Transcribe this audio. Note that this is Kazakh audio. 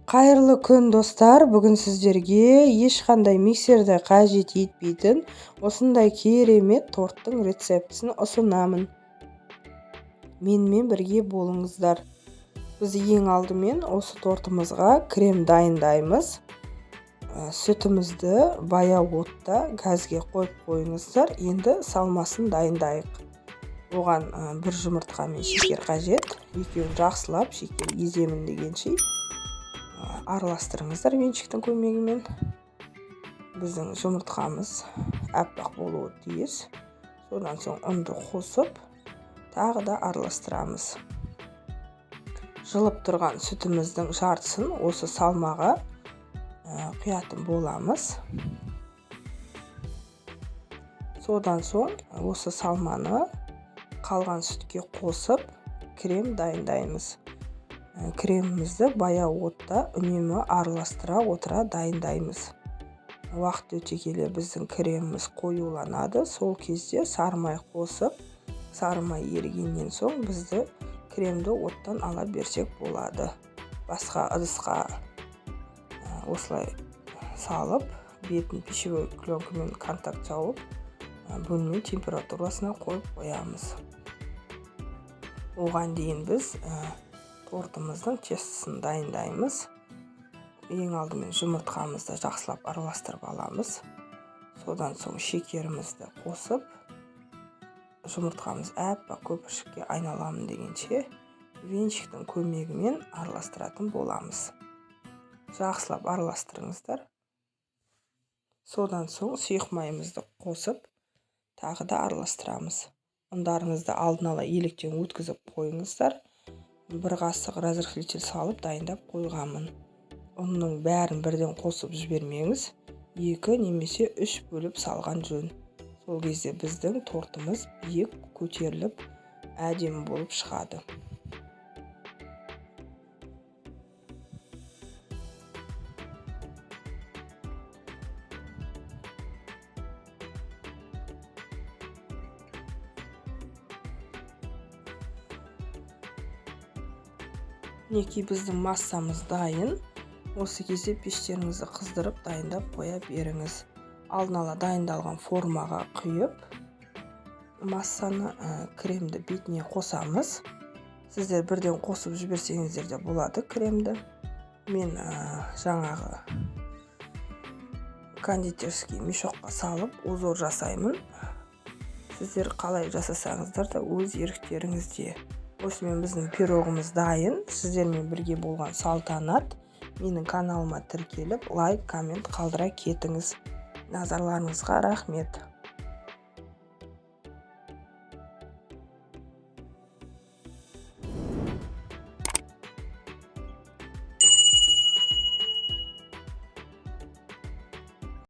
Қайырлы күн, достар! Бүгін сіздерге ешқандай миксерді қажет етпейтін осындай керемет торттың рецептісін ұсынамын. Менімен бірге болыңыздар. Біз ең алдымен осы тортымызға крем дайындаймыз. Сүтімізді баяу отта газге қойып қойыңыздар. Енді салмасын дайындайық. Оған бір жұмыртқа мен шекер қажет. Екеуін жақсылап шекер еземін дегенше араластырыңыздар венчиктің көмегімен. Біздің жұмыртқамыз аппақ болуы тиіс. Содан соң ұнды қосып, тағы да араластырамыз. Жылып тұрған сүтіміздің жартысын осы салмаға құятын боламыз. Содан соң осы салманы қалған сүтке қосып, крем дайындаймыз. Кремімізді баяу отта үнемі араластыра отыра дайындаймыз. Уақыт өте келе біздің креміміз қоюланады. Сол кезде сары май қосып, сары май ерігеннен соң бізді кремді оттан ала берсек болады. Басқа ыдысқа осылай салып, бетін пищевой пленкамен контакт жауып, бөлме температурасына қойып қоямыз. Оған дейін біз тортымыздың тестосын дайындаймыз. Ең алдымен жұмыртқамызды жақсылап араластырып аламыз. Содан соң шекерімізді қосып, жұмыртқамыз аппақ көпіршікке айналамын дегенше венчиктің көмегімен араластыратын боламыз. Жақсылап араластырыңыздар. Содан соң сұйық майымызды қосып, тағы да араластырамыз. Ұндарыңызды алдын ала електен өткізіп қойыңыздар. Бір қасық разрыхлитель салып дайындап қойғанмын. Ұнның бәрін бірден қосып жібермеңіз. 2 немесе 3 бөліп салған жөн. Сол кезде біздің тортымыз биік көтеріліп, әдемі болып шығады. Мінекей біздің массамыз дайын. Осы кезде пештеріңізді қыздырып дайындап қоя беріңіз. Алдын ала дайындалған формаға құйып, массаны кремді бетіне қосамыз. Сіздер бірден қосып жіберсеңіздер де болады кремді. Мен жаңағы кондитерский мешокқа салып узор жасаймын. Сіздер қалай жасасаңыздар да өз еріктеріңізде. Осымен біздің пирогымыз дайын. Сіздермен бірге болған Салтанат. Менің каналыма тіркеліп, лайк, коммент қалдыра кетіңіз. Назарларыңызға рахмет.